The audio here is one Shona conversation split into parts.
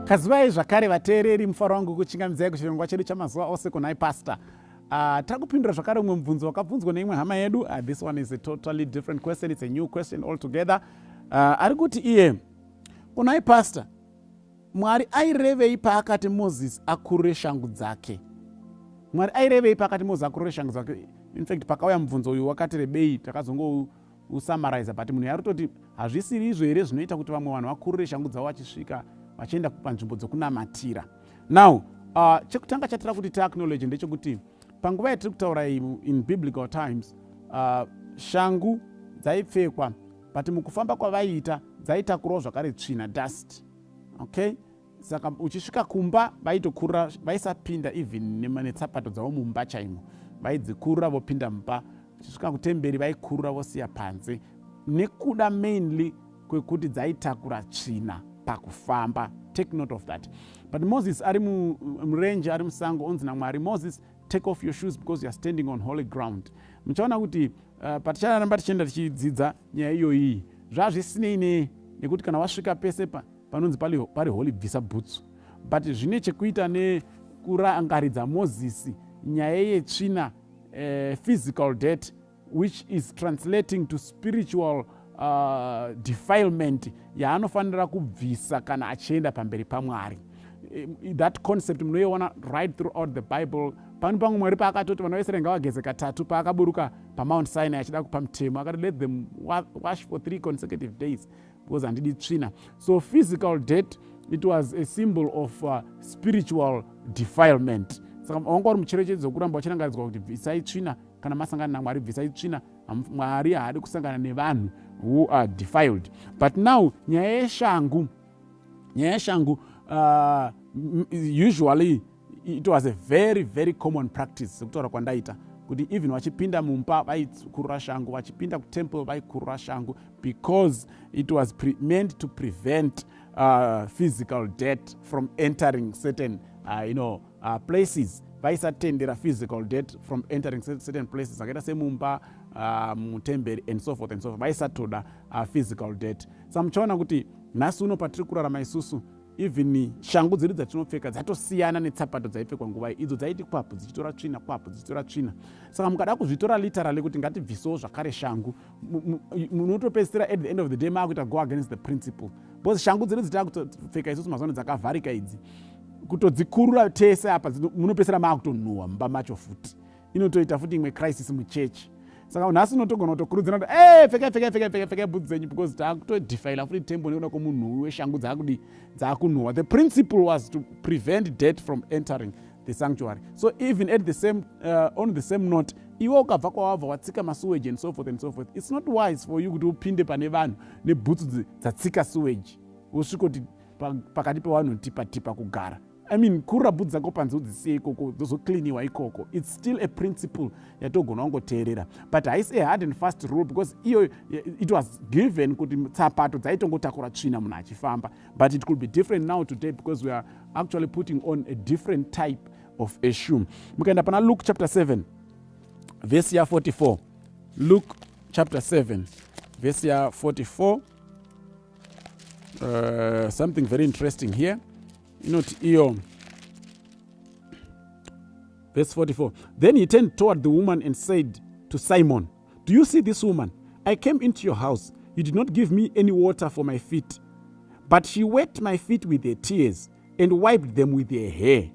Kazivai zvakare vateereri, mufaro wangu kuchingamidzai kuchirongwa chedu chamazuva ose kunhai Pastor. Tiri kupindura zvakare umwe mubvunzo wakabvunzwa neimwe hama yedu. This one is a totally different question, it's a new question altogether. Ari kuti iye, kunhai Pastor, Mwari airevei paakati Moses akurure shangu dzake? Mwari airevei paakati Moses akurure shangu dzake? In fact, pakauya mubvunzo uyu wakati rebei, takazongousummariza, but munhu yaritoti hazvisiri izvo here zvinoita kuti vamwe vanhu vakurure shangu dzavo vachisvika vachienda panzvimbo dzokunamatira? Now, chekutanga chatira kuti tiacknowledge ndechekuti panguva yatiri kutaura iyi, in biblical times, shangu dzaipfekwa, but mukufamba kwavaiita dzaitakurawo zvakare tsvina, dust, okay? Saka uchisvika kumba vaitokurura, vaisapinda even netsapato dzavo mumba chaimo, vaidzikurura vopinda mumba. Uchisvika kutemberi vaikurura vosiya panze, nekuda mainly kwekuti dzaitakura tsvina pakufamba. Take note of that. But Moses ari murenje, ari musango, onzi naMwari, "Moses, take off your shoes because you are standing on holy ground." Muchaona kuti paticharamba tichienda tichidzidza nyaya iyoyi, zvazvisinei nekuti kana wasvika pese panonzi pari holy, bvisa bhutsu, but zvine chekuita nekurangaridza Mozisi nyaya yetsvina, physical dirt, which is translating to spiritual defilement yaanofanira kubvisa kana achienda pamberi paMwari. That concept munoiona right throughout the Bible. Pano pamwe Mwari paakatoti vana vaIsraeri ngavageze katatu, paakaburuka paMount Sinai achida kupa mutemo, akati, "Let them wash for 3 consecutive days because handidi tsvina." So physical dirt, it was a symbol of spiritual defilement. Saka wanga uri mucherechedzo wekuramba uchirangaridzwa kuti bvisai tsvina kana masangana naMwari, bvisai tsvina. Mwari haadi kusangana nevanhu who are defiled. But now nyaya yeshangu, usually it was a very, very common practice, sekutaura kwandaita kuti even vachipinda mumba vaikurura shangu, vachipinda kutemple vaikurura shangu, because it was meant to prevent physical dirt from entering certain places. Vaisatendera physical dirt from entering certain places akaita semumba, mutemberi and so forth and so forth. Vaisatoda physical dirt. Sa muchaona kuti nhasi uno patiri kurarama isusu, even shangu dzedu dzatinopfeka dzatosiyana netsapato dzaipfekwa nguva idzo, dzaiti kwapu dzichitora tsvina, kwapu dzichitora tsvina. Saka mukada kuzvitora literally kuti ngatibvisewo zvakare shangu, munotopedzisira at the end of the day maakuita go against the principle, because shangu dzedu dzitakupfeka isusu mazuva ano dzakavharika idzi, kutodzikurura tese apa munopedzisira maakutonhuhwa mumba macho futi, inotoita futi imwe crisis muchechi. Saka nhasi unotogona kutokurudzira kuti e pfekai, pfekai, pfekai, pfekai, pfekai bhutsu dzenyu, because taakutodefila futi temple nekuda kwomunhuwi weshangu dzaakudi dzaakunhuhwa. The principle was to prevent dirt from entering the sanctuary. So even at the same on the same note, iwe ukabva kwawabva watsika masewage and so forth and so forth, it's not wise for you kuti upinde pane vanhu nebhutsu dzatsika sewage, wosvikoti pakati pevanhu tipa tipa kugara. I mean, kurura bhutsu dzako panze, udzisiye ikoko, dzozocleaniwa ikoko. It's still a principle yatogona kungoteerera, but haisi a hard and fast rule, because iyo it was given kuti tsapato dzaitongotakura tsvina munhu achifamba. But it could be different now today because we are actually putting on a different type of a shoe. Mukaenda pana Luke chapter 7 verse ya44, Luke chapter 7 verse ya44, something very interesting here. Inoti iyo verse 44, "Then he turned toward the woman and said to Simon, 'Do you see this woman? I came into your house. You did not give me any water for my feet, but she wet my feet with her tears and wiped them with her hair.'"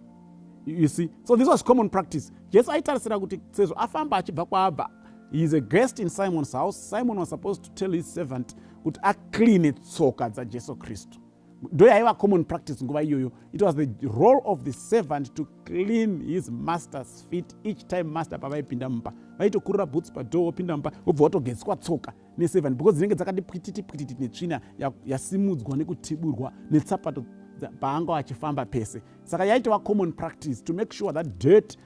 You see, so this was common practice. Jesu aitarisira kuti sezvo afamba achibva kwaabva, he is a guest in Simon's house, Simon was supposed to tell his servant kuti acleane tsoka dzaJesu Kristu. Ndo yaiva common practice nguva iyoyo. It was the role of the servant to clean his master's feet each time master pavaipinda mumba. Vaitokurura boots padoor, wopinda mumba, wobva watogezwa tsoka neservant, because dzinenge dzakati pwititi pwititi netsvina yasimudzwa nekutiburwa netsapato paanga achifamba pese. Saka yaitova common practice to make sure that dirt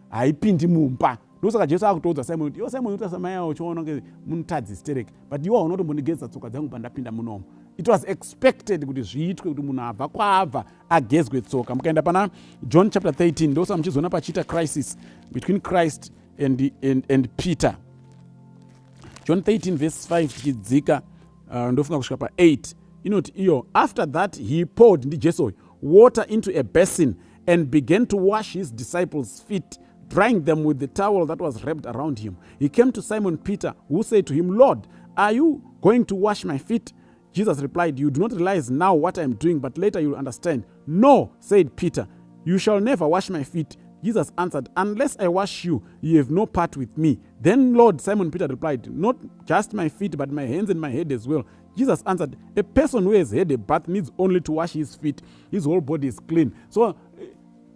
haipindi mumba. Ndosaka Jesu akutoudza Simon kuti, "Iwe Simon, uta samai avo uchiona kunge munotadzi stereki, but iwe haunotombondigezesa tsoka dzangu pandapinda munomo." It was expected kuti zviitwe, kuti munhu abva kwaabva agezwe tsoka. Mukaenda pana John chapter 13, ndosaka muchizoona pachiita crisis between Christ and Peter. John 13 verse 5 tichidzika, ndofunga kusvika pa8. Inoti iyo, "After that he poured," ndiJesu uyu, "water into a basin and began to wash his disciples' feet, drying them with the towel that was wrapped around him. He came to Simon Peter, who said to him, 'Lord, are you going to wash my feet?' Jesus replied, 'You do not realize now what I am doing, but later you will understand.' 'No,' said Peter, 'you shall never wash my feet.' Jesus answered, 'Unless I wash you, you have no part with me.' 'Then, Lord,' Simon Peter replied, 'not just my feet, but my hands and my head as well.' Jesus answered, 'A person who has had a bath needs only to wash his feet. His whole body is clean.'" So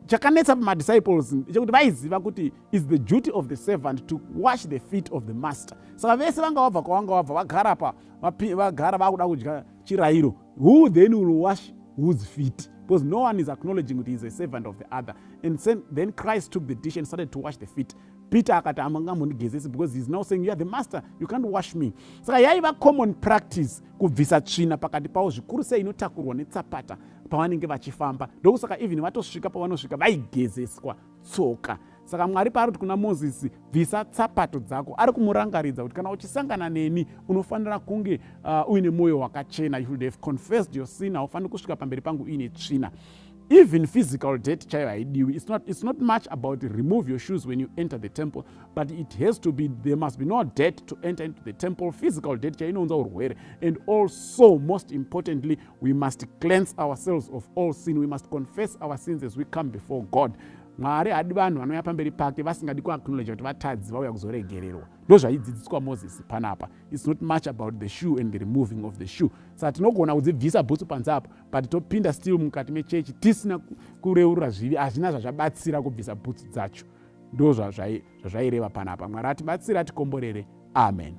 chakanetsa pamadisciples chekuti vaiziva kuti is the duty of the servant to wash the feet of the master. Saka vese vanga vabva kwavanga vabva, vagara pa vagara vakuda kudya chirayiro. Who then will wash whose feet? Because no one is acknowledging kuti he is a servant of the other. And then Christ took the dish and started to wash the feet. Peter akati, "Hamungambondigezesi," because he is now saying, "You are the master, you can't wash me." Saka yaiva common practice kubvisa tsvina pakati pavo, zvikuru sei inotakurwa netsapata pavanenge vachifamba. Ndokusaka even vatosvika pavanosvika vaigezeswa tsoka. Saka Mwari paari kuti kuna Mozisi, "Bvisa tsapato dzako," ari kumurangaridza kuti kana uchisangana neni unofanira kunge uine mwoyo wakachena. You should have confessed your sin. Haufaniri kusvika pamberi pangu uine tsvina. Even physical dirt chaiyo haidiwi. It's not much about remove your shoes when you enter the temple, but it has to be there must be no dirt to enter into the temple. Physical dirt chainounza urwere. And also, most importantly, we must cleanse ourselves of all sin. We must confess our sins as we come before God. Mwari haadi vanhu vanouya pamberi pake vasingadi kuacknowledge kuti vatadzi, vauya kuzoregererwa. Ndo zvaidzidziswa Mozisi panapa. It's not much about the shoe and the removing of the shoe. Saka tinogona kudzibvisa bhutsu panze apo, but topinda still mukati mechechi tisina kureurura zvivi. Hazvina zvazvabatsira kubvisa bhutsu dzacho. Ndo zvazvaireva panapa. Mwari atibatsira, atikomborere. Amen.